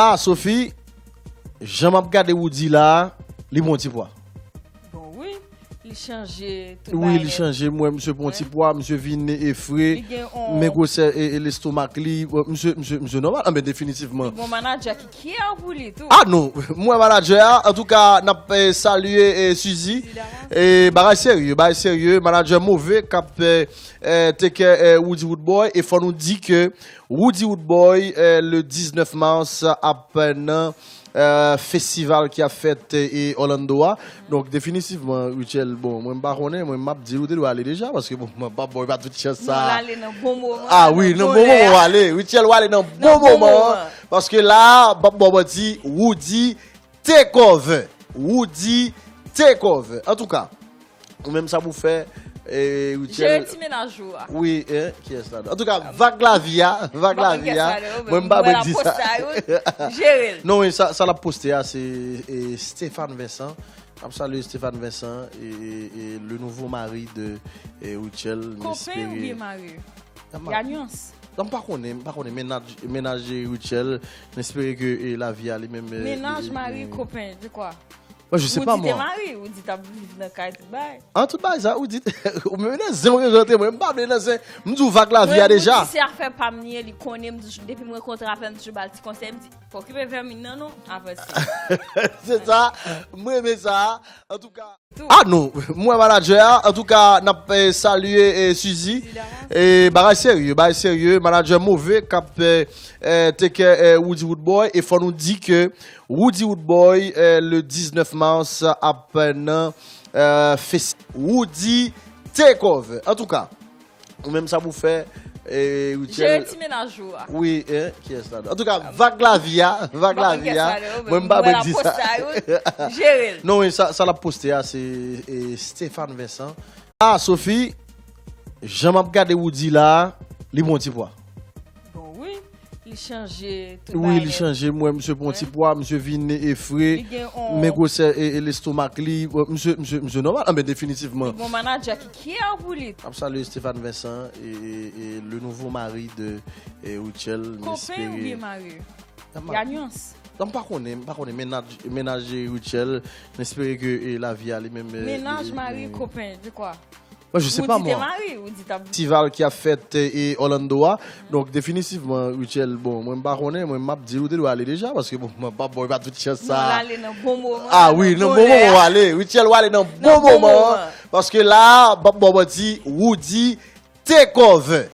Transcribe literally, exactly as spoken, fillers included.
Ah, Sophie, jan m ap gade Woody la, li pran ti pwa. Bon, wi. Li chanje tout Wi, li chanje. Mwen, misye pran ti pwa, misye vin e fre. Men gwosè e, e lestomak li. Misye, misye, misye nòmal. Ah, men definitivman. Bon, manadjè ki kyè pou li tou. Ah non, mwen manadjè a, antouka, n ap eh, salye eh, Suzy. E bagay serye, bagay serye. Manadjè move k ap eh, eh, take care eh, Woody Woodboy. E fò nou di ke Woody Woodboy, eh, le diznèf mas, ap nan eh, festival ki ap fèt eh, e Orlando a. Donk, definitivman, Rutshelle, bon, mwen m pa konnen, mwen m ap di ou te dwe ale deja, paske bon, mwen pa bon, pa tout chans sa. Ah wi, nan bon moman w ale. Rutshelle w ale nan bon moman. Paske la, m ap bon, mwen di, Woody take over. Woody take over. Antouka, ou menm sa pou fè, eh, Rutshelle. Jere ti menaj ou a. Wi, hein, kiyès la? Antouka, vag lavi a, vag lavi a. Mwen m pa mwen di sa. Jere l. Non, men sa, sa l ap poste a, se eh, Stéphane Vincent. M ap salye Stéphane Vincent, e, e, e le nouveau mari de e, Rutshelle. M Kopen espere. Oubyen mari? Y a nuance. Non, m pa konnen, m pa konnen. Mennaj, mennaj Rutshelle, m espere ke e, lavi a li menm. eh, Mennaj, li- mari, kopen, de kwa? Mwen, je sais pas, Ou di te moi. Mari, ou di t ap viv nan kay tout bay. An tout bagay sa, ou di, ou menm nan zen mwen rantre, mwen, m pa vle nan zen. M di w vag lavi a deja. Mwen, se afè pa m li ye, li konnen m toujou, depi m rankontre avè l, m toujou ba l ti konsèy, m di, pa okipe vèmin nan non, avanse. Se sa, mwen renmen sa. Antouka. Ah non, mwen manadjè a, antouka, n ap eh, salye eh, Suzy. E bagay serye, bagay serye. Manadjè move k ap eh, eh, take care eh, Woody Woodboy. E fò nou di ke Woody Woodboy, eh, le diznèf mas, ap nan eh, fes. Woody take over. Antouka, ou menm sa pou fè, eh, Rutshelle. Jere ti menaj ou a. Wi, hein, kiyès la? Antouka, vag lavi a, vag lavi a. Mwen m pa mwen di sa. Jere l. Non, men sa, sa l ap poste a, se eh, Stéphane Vincent. Ah, Sophie, jan m ap gade Woody la, li pran ti pwa. Bon, wi. Li chanje tout bagay. Wi, li chanje. Mwen, misye pran ti pwa, misye vin e fre. Men gwosè e, e lestomak li. Misye, misye, misye nòmal. Ah, men definitivman. Bon, manadjè ki kyè pou li. M ap salye Stéphane Vincent, e, e, e le nouveau mari de e, Rutshelle. M espere. Kopen oubyen mari? Y a nuance. Non, m pa konnen, m pa konnen. Mennaj, mennaj Rutshelle, m espere ke e, lavi a li menm. eh, Mennaj, li- mari, kopen, de kwa? Mwen, je sais pas, moi. Festival ki ap fèt e Orlando a. Donk, definitivman, Rutshelle, bon, mwen m pa konnen, mwen m ap di ou te dwe ale deja, paske bon, mwen pa bon, pa tout chans sa. Ah wi, nan bon moman w ale. Rutshelle w ale nan bon moman. Paske la, bon, mwen di, Woody take over.